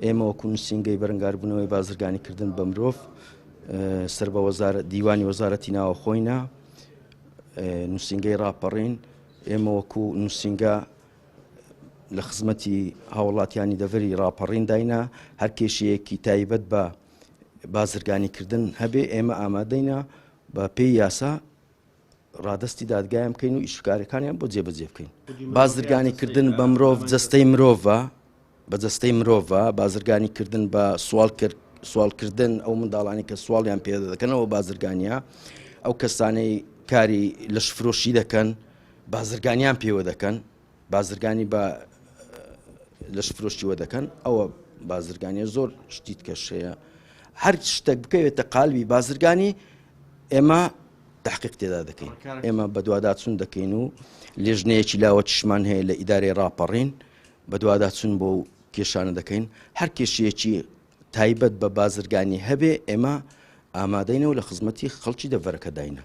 ئێمە وەکو نووسینگەی بەرەنگاربوونەوەی بازرگانیکردن بە مرۆڤ سەر بە وەزارەت دیوانی وەزارەتی ناوەخۆینە نووسینگەی ڕاپەڕین ئێمە وەکو نووسینگە لە خزمەتی هاوڵاتیانی دەڤەری ڕاپەڕین داینا هەر کێشەیەکی تایبەت بە بازرگانیکردن هەبێ ئێمە ئامادەینە بە پێی یاسا ڕادەستی دادگایان بکەین و ئیشکارەکانیان بۆ جێبەجێ بکەین. بازرگانی کردن بە مرۆڤ جەستەی مرۆڤە بە جەستەی مرۆڤە بازرگانی کردن بە سوال کرد سوالکردن ئەو منداڵانی کە سواڵیان پێ دەکەنەوە بازرگانیە ئەو کەسانەی کاری لەشفرۆشی دەکەن بازرگانیان پێوە دەکەن بازرگانی بە لەشفرۆشیوە دەکەن ئەوە بازرگانیە زۆر شتی تکەش هەیە هەر شتێک بکەوێتە قالبی بازرگانی ئێمە تحقیق تێدا دەکەین ئێمە بەدواداچون دەکەین و لێژنەیەکی لاوەکیشمان هەیە لە ئیدارەی ڕاپەڕین بەدواداچون بۆ کێشانە دەکەین هەر کێشەیەکی تایبەت بە بازرگانی هەبێ ئێمە ئامادەینەوە لە خزمەتی خەڵکی دەڤەرەکەداینە.